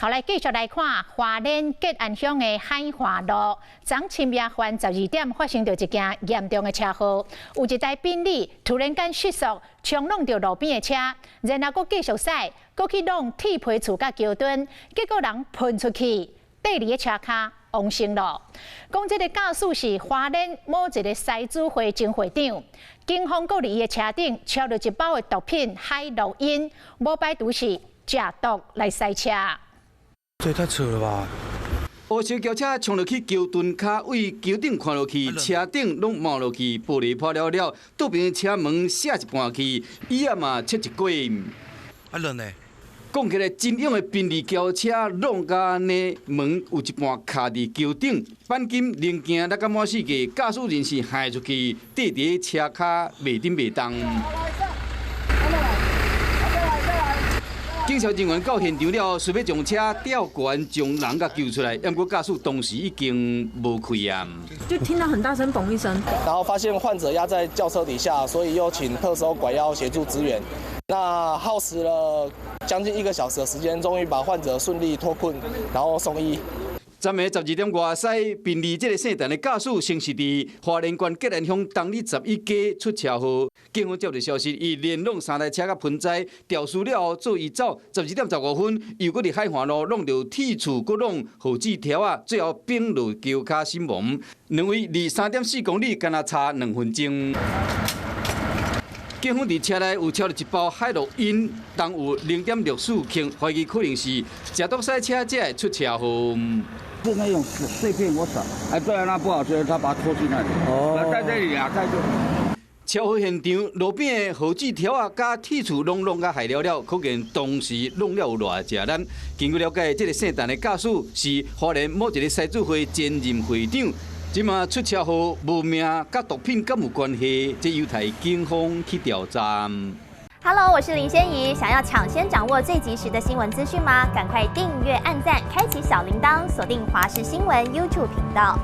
好，來繼續來看花蓮吉安鄉的海華路，昨深夜環12點發生著一件嚴重的車禍，有一台賓利突然間失速，衝挵著路邊的車，然後閣繼續駛，閣去挵鐵皮厝佮橋墩，結果人噴出去，綴佇咧車跤往生囉。講這個駕駛是花蓮某一个獅子會前會長，警方閣佇伊的車頂抄著一包的毒品海洛因，無排除是食毒來駛車。這也太扯了吧！烏色轎車衝落去橋墩跤，對橋頂看落去，車頂攏冒落去，玻璃破了了，倒爿車門卸一半去，椅仔嘛切一過。啊人呢？講起來，真勇的賓利轎車弄甲按呢，門有一半卡佇橋頂，鈑金零件落甲滿四界，駕駛人是害出去，綴佇車跤袂振袂動。警消人員到現場了後，隨欲將車吊懸，將人共救出來。毋過駕駛當時已經無氣啊！就聽到很大聲，嘣一聲，然後發現患者壓在轎車底下，所以又請特搜拐幺協助支援。那耗時了將近一個小時的時間，終於把患者順利脫困，然後送醫。昨暝12點外，駛賓利這个姓陳的駕駛，先是佇花蓮縣吉安鄉東里11街出車禍。警方接到消息，伊連挵三台車佮盆栽，肇事了後做伊走。12點15分，又閣佇海華路挵著鐵厝，閣挵報紙條仔，最後崩落橋跤身亡。兩位離3.4公里，敢若差2分鐘。警方佇車內有抄著一包海洛因，重有0.64克，懷疑可能是食毒駛車才會出車禍。是那種碎片，我想，哎，對啊，那不好吃，他把它拖進來。哦，在這裡啊，在這。車禍現場路邊的報紙條仔佮鐵厝攏挵甲害了了，可見當時挵了有偌濟力。根據了解，這个姓陳的駕駛是花蓮某一个獅子會前任會長，這馬出車禍無明，佮毒品敢有關係？這有待警方去調查。 Hello，我是林仙怡。想要搶先掌握最及時的新聞資訊嗎？趕快訂閱、按讚、開啟小鈴鐺，鎖定華視新聞 YouTube 頻道。